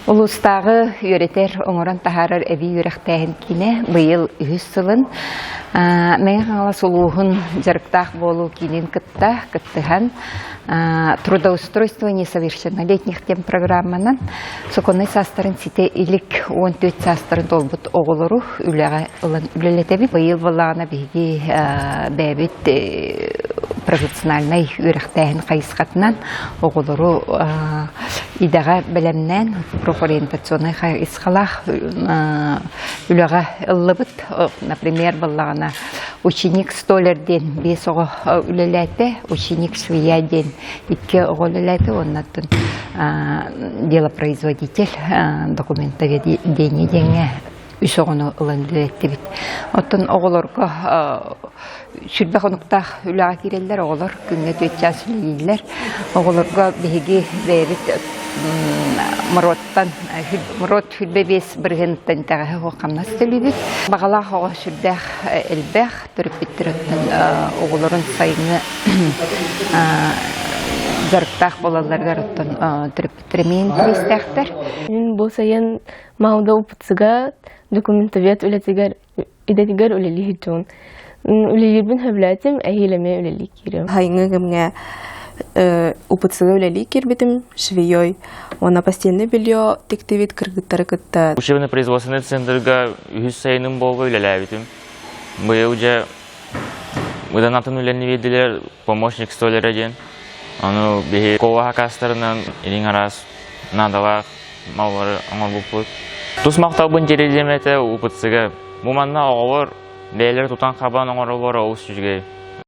Улуустааҕы үөрэтэр, оҥорон таһаарар эбии үөрэхтээһин киинэ быйыл үһүс сылын Мэҥэ Хаҥалас улууһун дьарыктаах буолуу киинин кытта кыттыһан «Трудоустройство несовершеннолетних» диэн программанан сокуоннай саастарын ситэ илик 14 саастарын туолбут оҕолору үлэҕэ ылан үлэлэтэбит. Быйыл буоллаҕына биһиги бэйэбит профессиональнай үөрэхтээһин хайысхатынан оҕолору идэҕэ бэлэмнээн профориентационнай хайысхалаах үлэҕэ ыллыбыт. Например, буоллаҕына ученик столяр диэн биэс оҕо үлэлээтэ, ученик швея диэн икки оҕо үлэлээтэ уоннаттан делопроизводитель документоведение диэҥҥэ үс оҕону ылан үлэлэттибит. Оттон оҕолорго сүрбэх онуктаах үлэҕэ киирэллэр, оҕолор күҥҥэ түөрт чаас үлэлииллэр. Оҕолорго биһиги бэйэбит МРОТтан МРОТ 25 бырыһыаныттан итэҕэһэ суох хамнас төлүүбүт. Баҕалаах оҕо сүрдээх элбэх, төрөппүттэр оттон оҕолорун сайыҥҥы дьарыктаах буолалларыгар оттон төрөппүттэр эмиэ интэриэстээхтэр. Мин бу сайын Мауда УПЦга документовед үлэтигэр идэтигэр үлэлии сылдьабын. Үлэлиирбин сөбүлээтим, эһиил эмиэ үлэлии киириэм. Сайыҥҥы кэмҥэ УПЦга үлэлии киирбитим, швеей. Уонна постельное белье тиктибит кыргыттары кытта. Учебно-производственный центрга үһүс сайыным буолга үлэлээбитим. Быйыл дьэ быдан атын үлэни биэрдилэр, помощник столяра диэн. Ону биһи куолаһа каастарынан илиҥ араас наадалаах маллары оҥорбуппут. Тус махталбын тириэрдиэм этэ УПЦ-га. Бу манна оҕолор бэйэлэрэ тутан-хабан оҥороллоро олус үчүгэй.